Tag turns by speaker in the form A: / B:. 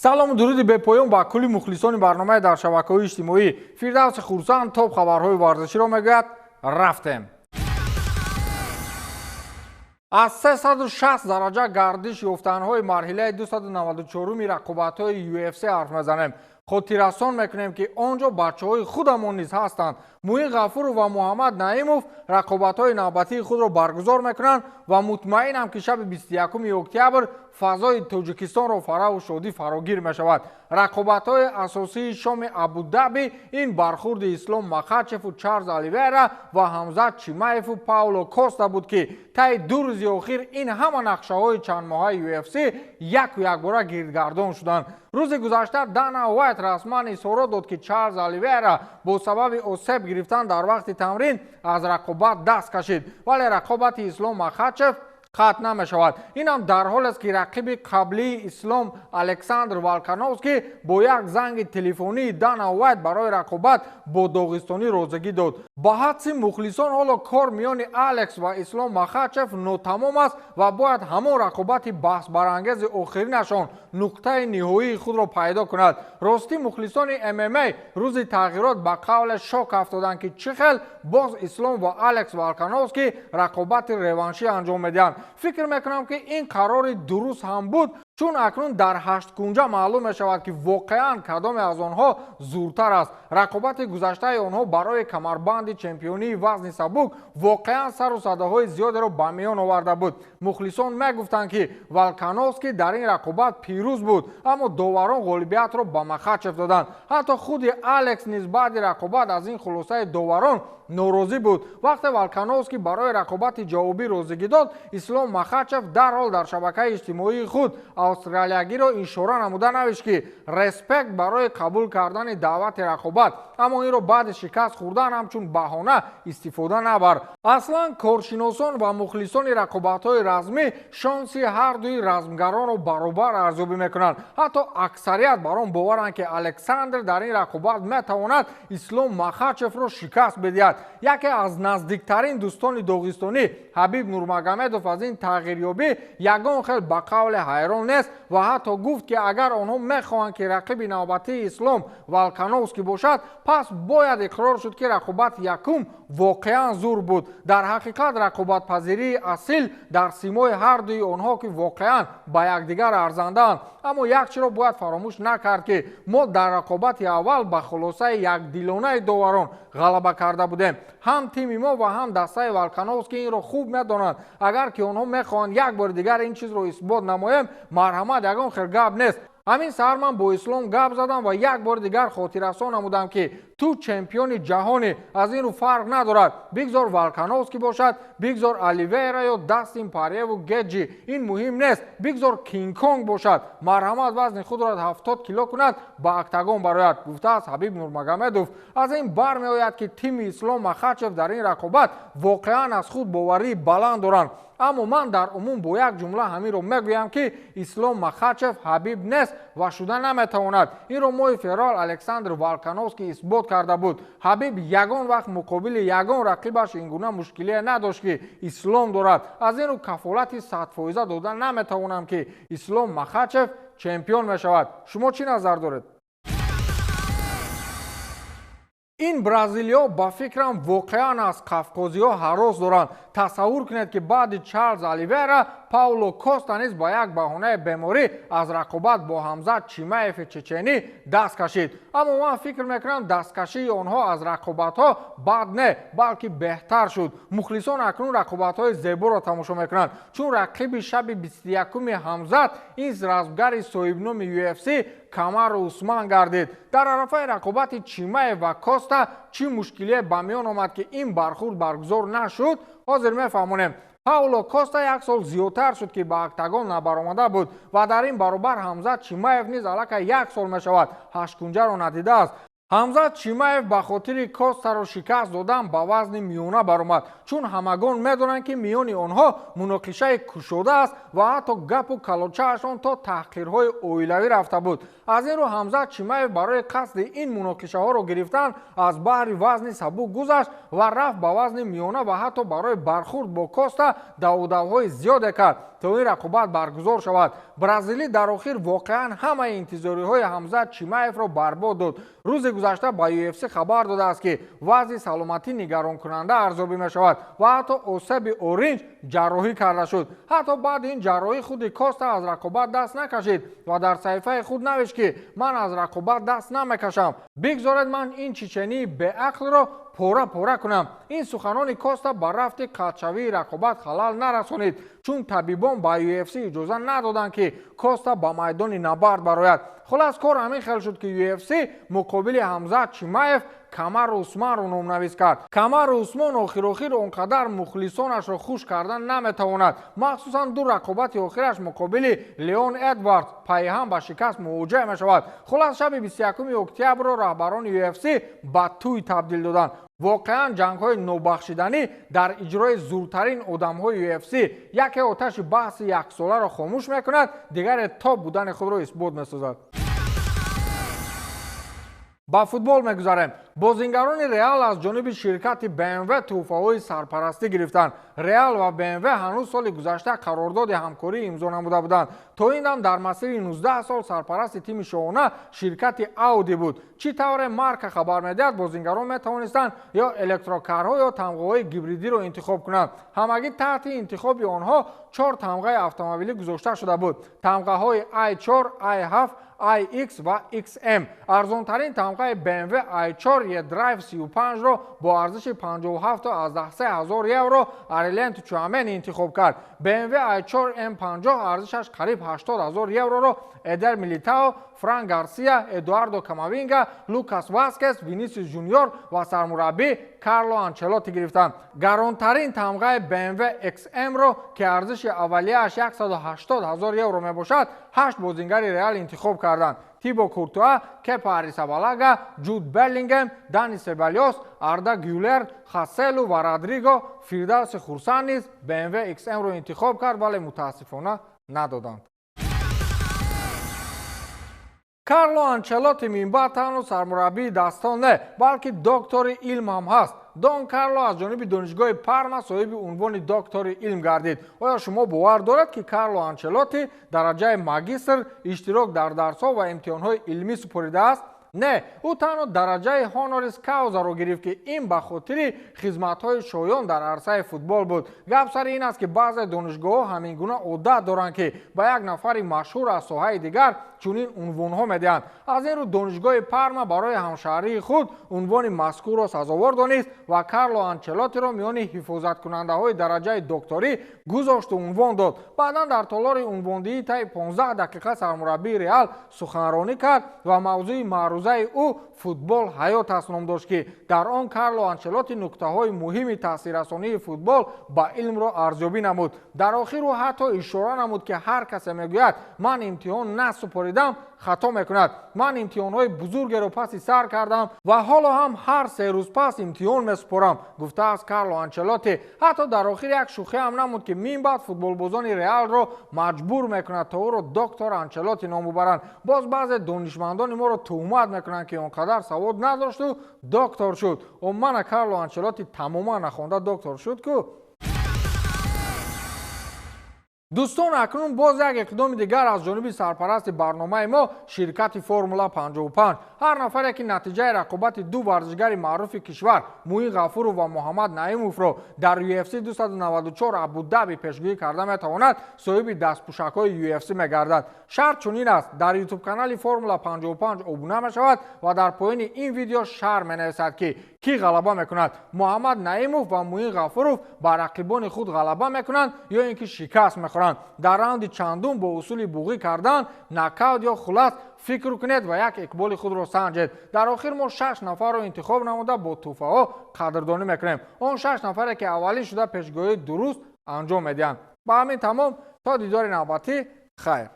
A: Салому дуруди бепоён ба кулли мухлисони барномаи дар шабакаҳои иҷтимоӣ. Фирдавси Хурсанд топ хабарҳои варзиширо мегӯяд. Рафтем. Аз 360 дараҷа гардиш ёфтанҳои марҳилаи 294-уми рақобатҳои UFC ҳарф мезанем. Хотиррасон мекунем, ки он ҷо бачаҳои худамон низ ҳастанд. Муин Ғафуров ва Муҳаммад Наимов рақобатҳои навбатии худро баргузор мекунанд ва мутмаинам, ки шаби 21 октябр фазои Тоҷикистонро фараҳу шодӣ фарогир мешавад. Рақобатҳои асосии шоми Абудаби ин бархурди Ислом Махачеву Чарлз Оливера ва Ҳамзат Чимаеву Пауло Коста буд, ки таи 2 рӯзи охир ин ҳама нақшаҳои чандмоҳаи UFC яку якбора гирдгардон шуданд. Рӯзи гузашта Дана Уайт расман изҳорот дод, ки Чарлз Оливера бо сабаби осеб гирифтан дар вақти тамрин аз рақобат даст кашид, вале рақобати Ислом Махачев қатъ намешавад. Инам дар ҳолест, ки рақиби қаблии Ислом Александр Волкановский бо як занги телефонии Дана Уайт барои рақобат бо доғистонӣ розигӣ дод. Ба ҳадси мухлисон ҳоло кор миёни Алекс ва Ислом Махачев нотамом аст ва бояд ҳамон рақобати баҳсбарангези охиринашон нуқтаи ниҳоии худро пайдо кунад. Ростӣ, мухлисони ММА рӯзи тағйирот ба қавле шок афтоданд, ки чӣ хел боз Ислом ва Алекс Волкановский рақобати реваншӣ анҷом медиҳанд. Фикр мекунам, ки ин қарори дуруст ҳам буд, чун акнун дар ҳашткунҷа маълум мешавад, ки воқеан кадоме аз онҳо зуртар аст. Рақобати гузаштаи онҳо барои камарбанди чемпионии вазни сабук воқеан сару садоҳои зиёдеро ба миён оварда буд. Мухлисон мегуфтанд, ки Волкановский дар ин рақобат пирӯз буд, аммо доварон ғолибиятро ба Махачев доданд. Ҳатто худи Алекс низ баъди рақобат аз ин хулосаи доварон норозӣ буд. Вақте Волкановский барои рақобати ҷавобӣ розигӣ дод, Ислом Махачев дарҳол дар шабакаи иҷтимоии худ австралиягиро ишора намуда навишт, ки респект барои қабул кардани даъвати рақобат, аммо инро баъди шикаст хӯрдан ҳамчун баҳона истифода набар. Аслан коршиносон ва мухлисони рақобатҳои размӣ шонси ҳардуи размгаронро баробар арзёбӣ мекунанд. Ҳатто аксарият бар он боваранд, ки Александр дар ин рақобат метавонад Ислом Махачевро шикаст бидиҳад. Яке аз наздиктарин дӯстони доғистонӣ Ҳабиб Нурмагомедов аз ин тағйирёбӣ ягон хел ба қавле ҳайрон нест ва ҳатто гуфт, ки агар онҳо мехоҳанд, ки рақиби навбатии Ислом Волкановский бошад, пас бояд иқрор шуд, ки рақобати якум воқеан зур буд. Дар ҳақиқат рақобатпазирии асил дар симои ҳардуи онҳо, ки воқеан ба якдигар арзандаанд. Аммо як чиро бояд фаромӯш накард, ки мо дар рақобати аввал ба хулосаи якдилонаи доварон ғалаба карда будем. Ҳам тими мо ва ҳам дастаи Волкановский инро хуб медонанд. Агар ки онҳо мехоҳанд як бори дигар ин чизро исбот намоем, марҳамат, ягон хел гап нест. Ҳамин саҳар ман бо Ислом гап задам ва як бори дигар хотиррасон намудам, ки ту чемпиони ҷаҳонӣ, аз ин рӯ фарқ надорад, бигзор Волкановский бошад, бигзор Оливейра ё Дастин Парьеву Геҷи, ин муҳим нест, бигзор Кинг-Конг бошад, марҳамат вазни худро 70 кило кунад, ба октагон барояд, гуфтааст Ҳабиб Нурмагомедов. Аз ин бармеояд, ки тими Ислом Махачев дар ин рақобат воқеан аз худ боварии баланд доранд. Аммо ман дар умум бо як ҷумла ҳаминро мегӯям, ки Ислом Махачев Ҳабиб нест ва шуда наметавонад. Инро моҳи феврал Александр Волкановский исбот карда буд. Ҳабиб ягон вақт муқобили ягон рақибаш ин гуна мушкилие надошт, ки Ислом дорад. Аз ин рӯ кафолати 100% дода наметавонам, ки Ислом Махачев чемпион мешавад. Шумо чӣ назар доред? Ин бразилиё ба фикрам воқеан аз қафқозиҳо ҳарос доранд. Тасаввур кунед, ки баъди Чарлз Оливера Пауло Коста низ ба як баҳонаи беморӣ аз рақобат бо Ҳамзат Чимаеви чеченӣ даст кашид. Аммо ман фикр мекунам, дасткашии онҳо аз рақобатҳо бад не, балки беҳтар шуд. Мухлисон акнун рақобатҳои зеборо тамошо мекунанд, чун рақиби шаби 21-уми Ҳамзат ин размгари соҳибноми UFC Камару Усман гардид. Дар арафаи рақобати Чимаев ва Коста чӣ мушкилие ба миён омад, ки ин бархурд баргузор нашуд, ҳозир мефаҳмонем. Пауло Коста як сол зиёдтар шуд, ки ба октагон набаромада буд ва дар ин баробар Ҳамзат Чимаев низ аллакай як сол мешавад ҳашткунҷаро надидааст. Ҳамзат Чимаев ба хотири Костаро шикаст додан ба вазни миёна баромад, чун ҳамагон медонанд, ки миёни онҳо муноқишаи кушода аст ва ҳатто гапу калочаашон то таҳқирҳои оилавӣ рафта буд. Аз ин рӯ Ҳамзат Чимаев барои қасди ин муноқишаҳоро гирифтан аз баҳри вазни сабук гузашт ва рафт ба вазни миёна ва ҳатто барои бархурд бо Коста давудавҳои зиёде кард, то ин рақобат баргузор шавад. Бразилӣ дар охир воқеан ҳамаи интизориҳои Ҳамзат Чимаевро барбод дод. Рӯзи гузашта ба UFC хабар додааст, ки вазъи саломатӣ нигаронкунанда арзёбӣ мешавад ва ҳатто осеби оринҷ ҷарроҳӣ карда шуд. Ҳатто баъди ин ҷарроҳӣ худи Коста аз рақобат даст накашид ва дар саҳифаи худ навишт, ки ман аз рақобат даст намекашам, бигзоред ман ин чечении беақлро пора-пора кунам. Ин суханони Коста ба рафти қатъшавии рақобат халал нарасонид, чун табибон ба UFC иҷоза надоданд, ки Коста ба майдони набард барояд. Хулас, кор ҳамин хел шуд, ки UFC муқобили Ҳамзат Чимаев Камару Усманро номнавис кард. Камару Усмон охир-охир он қадар мухлисонашро хуш кардан наметавонад. Махсусан ду рақобати охираш муқобили Леон Эдвардс пайҳам ба шикаст мувоҷаҳ мешавад. Хулас, шаби 21 октябрро раҳбарони UFC ба тӯй табдил доданд. Воқеан ҷангҳои нобахшиданӣ дар иҷрои зуртарин одамҳои UFC яке оташи баҳси яксоларо хомӯш мекунад, дигаре тоб будани худро исбот месозад. Ба футбол мегузарем. Бозингарони Реал аз ҷониби ширкати BMW тӯҳфаҳои сарпарастӣ гирифтанд. Реал ва BMW ҳанӯз соли гузашта қарордоди ҳамкорӣ имзо намуда буданд. То ин дам дар масири 19 сол сарпарасти тими шоҳона ширкати Ауди буд. Чӣ тавре Марка хабар медиҳад, бозингарон метавонистанд ё электрокарҳо ё тамғаҳои гибридиро интихоб кунанд. Ҳамагӣ таҳти интихоби онҳо 4 тамғаи автомобилӣ гузошта шуда буд. Тамғаҳои i4, i7, iX ва XM. Арзонтарин тамғаи BMW i4 eDrive 35-ро бо арзиши 57,3 ҳазор евро Арелен Чуамени интихоб кард. BMW i4 M50 арзишаш қариб 80 ҳазор евроро Эдер Милитао, Фран Гарсия, Эдуардо Камавинга, Лукас Васкес, Винисиус Жуниор ва сармураббӣ Карло Анчелотти гирифтанд. Гаронтарин тамғаи BMW XM-ро, ки арзиши аввалияаш 180 ҳазор евро мебошад, 8 бозингари Реал интихоб карданд. Тибо Куртуа, Кепа Арисабалага, Ҷуд Беллингем, Дани Себалиос, Арда Гюлер, Хаселу ва Родриго. Фирдавси Хурсанд низ BMW XM-ро интихоб кард, вале мутаассифона надоданд. Карло Анчелотти минбаъд танҳо сармураббии дастон не, балки доктори илм ҳам ҳаст. Дон Карло аз ҷониби донишгоҳи Парма соҳиби унвони доктори илм гардид. Оё шумо бовар доред, ки Карло Анчелотти дараҷаи магистр, иштирок дар дарсҳо ва имтиҳонҳои илмӣ супоридааст? Не, ӯ танҳо дараҷаи honoris causa-ро гирифт, ки ин ба хотири хизматҳои шоён дар арсаи футбол буд. Гап сари ин аст, ки баъзе донишгоҳҳо ҳамин гуна одат доранд, ки ба як нафари машҳур аз соҳаи дигар чунин унвонҳо медиҳанд. Аз ин рӯ донишгоҳи Парма барои ҳамшаҳрии худ унвони мазкурро сазовор донист ва Карло Анчелоттиро миёни ҳифозаткунандаҳои дараҷаи докторӣ гузошту унвон дод. Баъдан дар толори унвондиҳӣ таи 15 дақиқа сармураббии Реал суханронӣ кард ва мавзӯи маърузаи ӯ футбол ҳаёт аст ном дошт, ки дар он Карло Анчелотти нуктаҳои муҳими таъсиррасонии футбол ба илмро арзёбӣ намуд. Дар охир ӯ ҳатто ишора намуд, ки ҳар касе мегӯяд ман имтиҳон насупоридам, хато мекунад. Ман имтиҳонҳои бузургеро паси сар кардам ва ҳоло ҳам ҳар 3 рӯз пас имтиҳон месупорам, гуфтааст Карло Анчелотти. Ҳатто дар охир як шӯхӣ ҳам намуд, ки минбаъд футболбозони Реалро маҷбур мекунад, то ӯро доктор Анчелотти ном бубаранд. Боз баъзе донишмандони моро туҳмат мекунанд, ки он қадар савод надошту доктор шуд. Мана Карло Анчелотти тамоман нахонда доктор шуд ку. Дӯстон, акнун боз як иқдоми дигар аз ҷониби сарпарасти барномаи мо ширкати Формула 55. Ҳар нафаре, ки натиҷаи рақобати ду варзишгари маъруфи кишвар Муин Ғафуров ва Муҳаммад Наимовро дар UFC 294 Абу-Даби пешгӯӣ карда метавонад, соҳиби дастпӯшакҳои UFC мегардад. Шарт чунин аст: дар YouTube-канали Формула 55 обуна мешавад ва дар поёни ин видео шарҳ менависад, ки кӣ ғалаба мекунад: Муҳаммад Наимов ва Муин Ғафуров ба рақибони худ ғалаба мекунанд ё ин ки шикаст мехӯранд. Дар раунди чандум бо усули буғӣ кардан, нокаут ё хулас фикр кунед ва як иқболи худро санҷед. Дар охир мо 6 нафарро интихоб намуда бо тӯҳфаҳо қадрдонӣ мекунем. Он 6 нафаре, ки аввалин шуда пешгӯии дуруст анҷом медиҳанд. Ба ҳамин тамом, то дидори навбатӣ, хайр.